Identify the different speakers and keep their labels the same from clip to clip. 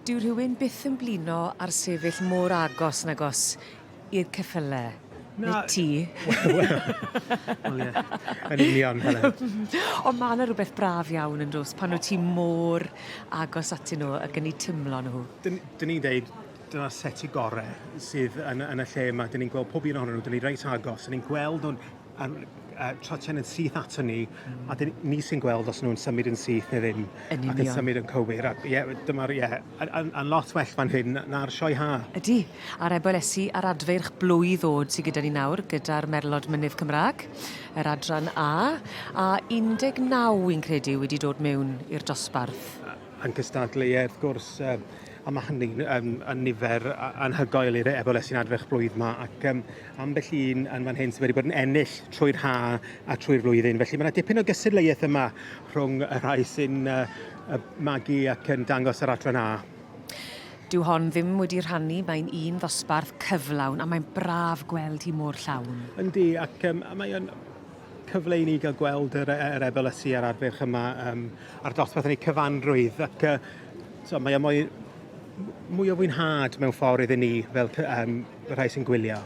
Speaker 1: Dyw rhywun byth yn blino ar sefyll mor agos nagos i'r ceffyle.
Speaker 2: Na.
Speaker 1: Neu ti.
Speaker 2: Wel wel ie. Yn union Helen.
Speaker 1: On' ma' 'na rwbeth braf iawn yndos pan wt ti mor agos atyn nhw ag yn 'u timlo nhw.
Speaker 2: 'Dyn 'dyn ni'n deud dyna'r seti gore sydd yn yn y lle yma. 'Dyn ni'n gweld pob un ohonyn nhw, 'dyn ni reit agos, 'dyn ni'n gweld nhw'n yn yy trotian yn syth aton ni a 'dyn ni sy'n gweld os nhw'n symud yn syth neu ddim.
Speaker 1: Yn union.
Speaker 2: Ac yn symud yn cywir ac ie dyma'r ie yn yn yn lot well fan hyn na'r sioe ha.
Speaker 1: Ydi, a'r ebolesi a'r adfeirch blwydd o'd sy gyda ni nawr gyda'r Merlod Mynydd Cymra'g, yr adran A, a 19 wi'n credu wedi dod mewn i'r dosbarth.
Speaker 2: Yn cystadlu ie wrth gwrs yy a ma' hynny'n yn yn nifer anhygoel i'r ebolesi'n adferch blwydd 'ma ac yym ambell un yn fan hyn sydd wedi bod yn ennill trwy'r ha a trwy'r flwyddyn. Felly mae yna dipyn o gystadleuaeth yma rhwng y rhai sy'n uh, magu ac yn dangos yr adran A.
Speaker 1: Dyw hon ddim wedi rhannu, mae'n un ddosbarth cyflawn a mae'n braf gweld hi mor llawn.
Speaker 2: Yndi, ac um, mae o'n cyfle i ni gael gweld yr, yr ebelysu a'r adfyrch yma um, a'r dosbarth yn ei cyfanrwydd ac uh, so, mae o mwy, mwy o fwynhad mewn ffordd iddyn ni fel um, y rhai sy'n gwylio.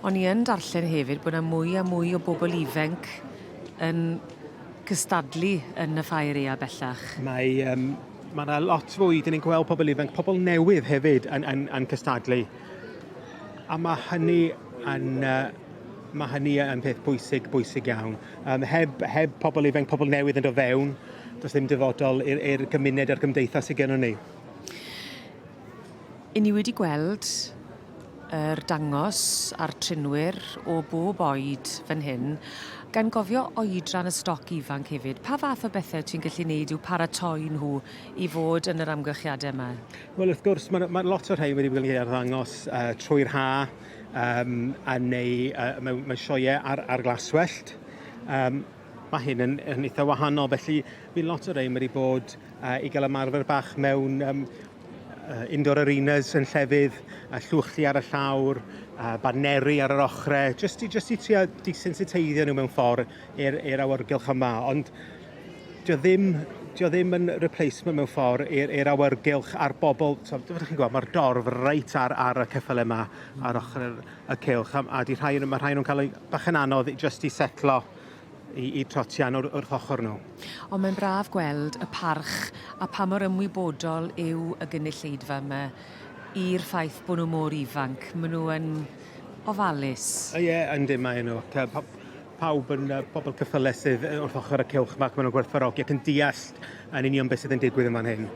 Speaker 1: O'n i yn darllen hefyd bod 'na mwy a mwy o bobl ifenc yn cystadlu yn y ffair ea bellach.
Speaker 2: Mae um, mae 'na lot fwy, dyn ni'n gweld pobl ifanc, pobl newydd hefyd yn, yn, yn cystadlu. A mae hynny yn, uh, mae hynny yn peth bwysig, bwysig iawn. Um, heb, heb pobl ifanc, pobl newydd yn dod fewn, does ddim dyfodol i'r gymuned a'r gymdeithas sydd gennym ni.
Speaker 1: 'Yn ni wedi gweld yr dangos a'r trinwyr o bob oed fan hyn, gan gofio oedran y stoc ifanc hefyd, pa fath o bethe ti'n gallu neud i'w paratoi nhw i fod yn yr amgylchiade yma?
Speaker 2: Wel wrth gwrs ma' ma' lot o'r rhein wedi bod yn cael eu arddangos uh, trwy'r ha um, a neu uh, mewn, mewn sioeau ar, ar glaswellt. Um, mae hyn yn, yn eitha wahanol, felly fydd lot o'r rhein wedi bod uh, i gael ymarfer bach mewn um, indoor arenas yn llefydd, a llwchli ar y llawr, a baneri ar yr ochrau, jyst i, jyst i trio desensiteiddio nhw mewn ffordd i'r, i'r awyrgylch yma. Ond dio ddim, dio ddim yn replacement mewn ffordd i'r, i'r awyrgylch a'r bobl, so, ydych chi'n gweld, mae'r dorf reit ar, ar y ceffyl yma, ar ochr y cylch, a, a di rhai, mae rhai nhw'n cael ei bach yn anodd jyst i setlo i, i trotian wrth, wrth ochr nhw.
Speaker 1: Ond mae'n braf gweld y parch a pa mor ymwybodol yw y gynulleidfa yma i'r ffaith bod nhw mor ifanc. Maen nhw yn ofalus.
Speaker 2: Ie, yeah, yndyn mae nhw. Pa, pawb yn uh, pobl cyffyle sydd wrth ochr y cylch yma ac maen nhw'n gwerthfawrogi ac yn deall yn union beth sydd yn digwydd yn fan hyn.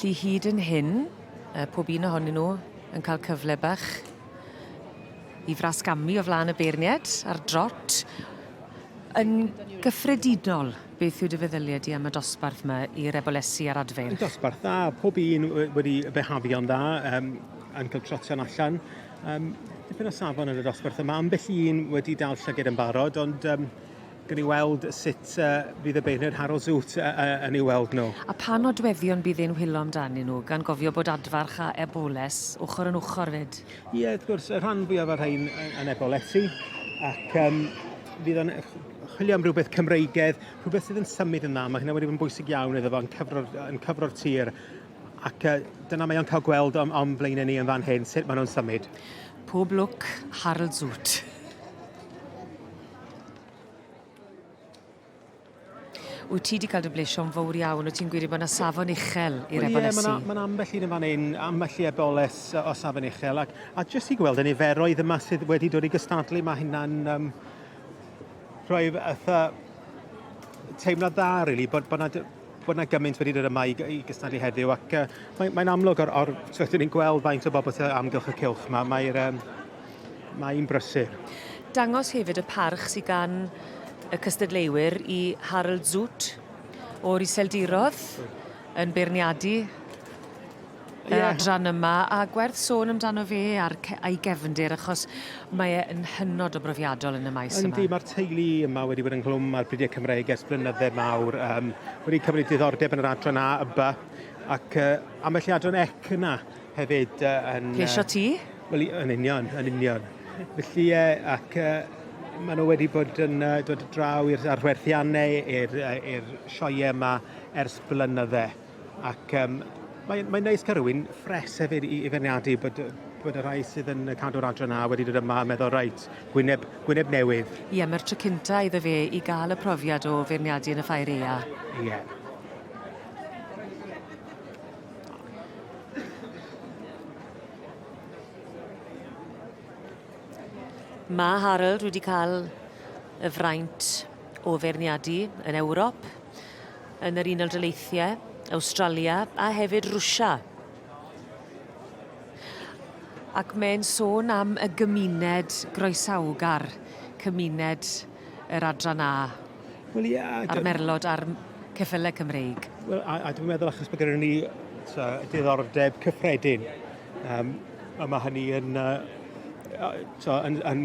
Speaker 1: Lly hyd yn hyn, uh, pob un ohonyn nhw yn cael cyfle bach i frasgamu o flaen y beirniaid ar drot. Yn gyffredinol, beth yw dy feddyliau di am y dosbarth yma i'r ebolesi a'r adfeirch?
Speaker 2: Dosbarth dda, pob un wedi behafio'n dda, um, yn cael trotian allan. Um, dipyn o safon yn y dosbarth yma, ambell un wedi dal llyged yn barod, ond um, Gawn ni weld sut uh, fydd y beirniad Harold Zoot uh, uh, yn ei weld nhw.
Speaker 1: A pa nodweddion bydd e'n whilo amdanyn nhw, gan gofio bod adfarch a eboles ochr yn ochr fyd?
Speaker 2: Ie, yeah, wrth gwrs, y rhan fwyaf o'r rhain yn ebolesi, ac um, fydd o'n chwilio am rhywbeth Cymreigedd, rhywbeth sydd yn symud yn dda. Mae hynna wedi bod yn bwysig iawn iddo fo, yn cyfro'r, yn cyfro'r tir. Ac uh, dyna mae o'n cael gweld am, am flaenau ni yn fan hyn, sut maen nhw'n symud.
Speaker 1: Pob lwc, Harold Zoot. Wyt ti 'di cael dy blesio'n fowr iawn, wyt ti'n gweud bod 'na safon uchel i'r
Speaker 2: Wel ie,
Speaker 1: ebolesi?
Speaker 2: ma' 'na ma' 'na ambell un yn fan 'yn, ambell i eboles o safon uchel ac a jyst i gweld y niferoedd yma sydd wedi dod i gystadlu, ma' hynna'n yym rhoi fatha teimlad dda rili bod bod 'na dy- bod 'na gymaint wedi dod yma i i gystadlu heddiw ac yy mae mae'n amlwg o'r o'r t'wod 'dyn ni'n gweld faint o bobl sy o amgylch y cylch 'ma, mae'r yym Mae'n brysur.
Speaker 1: Dangos hefyd y parch sy gan y cystadleuwyr i Harold Zoot o'r Iseldirodd yn beirniadu y yeah. adran yma a gwerth sôn amdano fe a'r a'i gefndir achos mae e yn hynod o brofiadol yn y maes yma.
Speaker 2: Yndi, mae'r teulu yma wedi bod ynghlwm â'r bridiau Cymreig ers blynydde mawr, um, wedi cymryd diddordeb yn yr adran A a B ac uh, ambell i adran ec yna hefyd uh, yn...
Speaker 1: Plesio ti?
Speaker 2: Wel, yn union, yn union. Felly, ie, ac uh, Maen nhw wedi bod yn uh, dod draw i'r arwerthiannau, i'r uh, sioeau yma ers blynydde. Ac um, mae'n mae neis cael rhywun ffres hefyd i, i feirniadu bod, bod y rhai sydd yn cadw'r adran A wedi dod yma a meddwl, reit, gwyneb, gwyneb newydd.
Speaker 1: Ie, mae'r tro cynta iddo fe i gael y profiad o feirniadu yn y ffair aea.
Speaker 2: Ie. Yeah.
Speaker 1: Mae Harold wedi cael y fraint o feirniadu yn Ewrop, yn yr Unol Daleithiau, Awstralia a hefyd Rwsia. Ac mae'n sôn am y gymuned groesawgar, cymuned yr adran A.
Speaker 2: Wel ie. A
Speaker 1: a'r merlod a'r ceffyle Cymreig.
Speaker 2: Wel, a, a dwi'n meddwl achos bod gyda ni so, diddordeb cyffredin, um, a mae hynny yn, uh, so, yn, yn,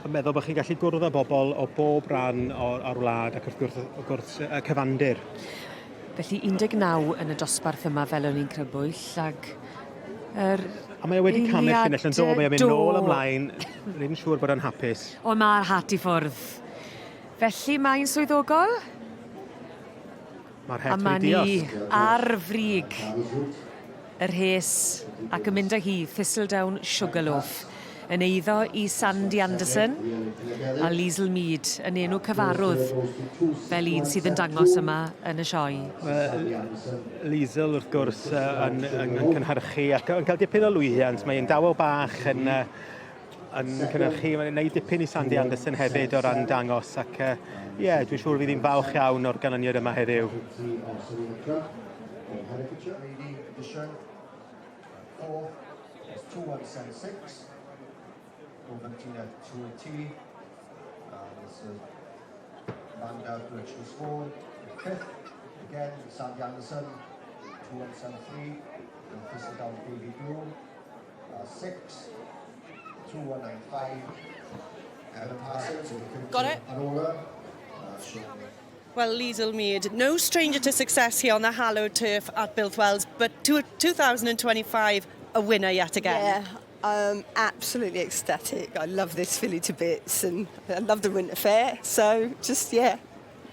Speaker 2: yn meddwl bod chi'n gallu gwrdd â bobl o bob rhan o'r, or wlad ac wrth gwrs, wrth gwrs y cyfandir.
Speaker 1: Felly 19 yn y dosbarth yma fel o'n i'n crybwyll ag yr
Speaker 2: A mae o wedi camu'r llinell yn do, mae o'n mynd nôl ymlaen. Rwy'n siŵr bod o'n hapus.
Speaker 1: O mae'r hat i ffwrdd. Felly mae'n swyddogol?
Speaker 2: Mae'r het wedi diosg.
Speaker 1: A ma' ni ar frig y rhes ac yn mynd â hi Thistledown Sugarloaf yn eiddo i Sandy Anderson a Liesl Mead yn enw cyfarwydd fel un sydd yn dangos yma yn y sioe.
Speaker 2: Liesl wrth gwrs yn, yn, yn cynhyrchu ac yn cael dipyn o lwyddiant. Mae'n dawel bach yn, yn cynhyrchu, mae'n gwneud dipyn i Sandy Anderson hefyd o ran dangos ac ie, yeah, dwi'n siŵr fydd hi'n falch iawn o'r ganlyniad yma heddiw.
Speaker 3: Amanda Birchall Fifth, again, Sandy Anderson, 2173, and Thistledown Baby Blue. 6, 2195, Evan Parsons,
Speaker 4: Got it.
Speaker 3: Arola.
Speaker 4: Well, Liesl Mead, no stranger to success here on the hallowed turf at Builth Wells, but 2025, a winner yet again.
Speaker 5: Yeah, I'm absolutely ecstatic. I love this filly to bits and I love the winter fair. So just, yeah,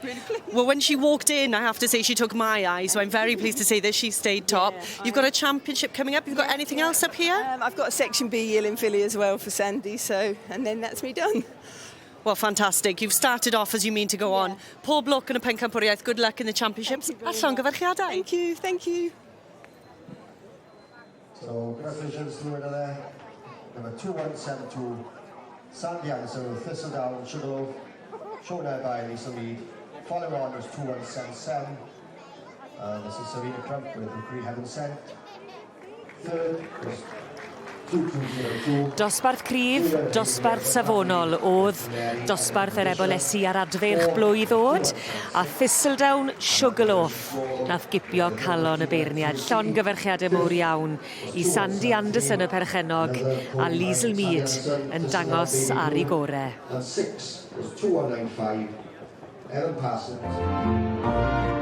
Speaker 5: really pleased.
Speaker 4: Well, when she walked in, I have to say she took my eye, so I'm very pleased to say that she stayed top.
Speaker 5: Yeah,
Speaker 4: You've got a championship coming up. You've got anything else up here?
Speaker 5: I've got a Section B yearling filly as well for Sandy, so, and then that's me done.
Speaker 4: Well, fantastic. You've started off as you mean to go on. Pob lwc yn y pencampwriaeth. Good luck in the championships.
Speaker 5: Thank you very
Speaker 4: A llongyfarchiadau.
Speaker 5: Thank you, thank you.
Speaker 3: So, congratulations to the winner there. Number 2172, Sandy Anderson with Thistledown Sugarloaf, shown there by Lisa Mead. Following on was 2177. This is Serena Crump with Decree Heaven Sent. Third was 2202.
Speaker 1: Dosbarth cryf, dosbarth safonol oedd dosbarth yr ebolesi ar adfeirch blwydd o'd, a Thistledown Sugarloaf nath gipio calon y beirniad. Llongyfarchiadau mowr iawn i Sandy Anderson y perchennog a Liesl Mead yn dangos ar ei gore.
Speaker 3: And six was 2195, Evan Parsons.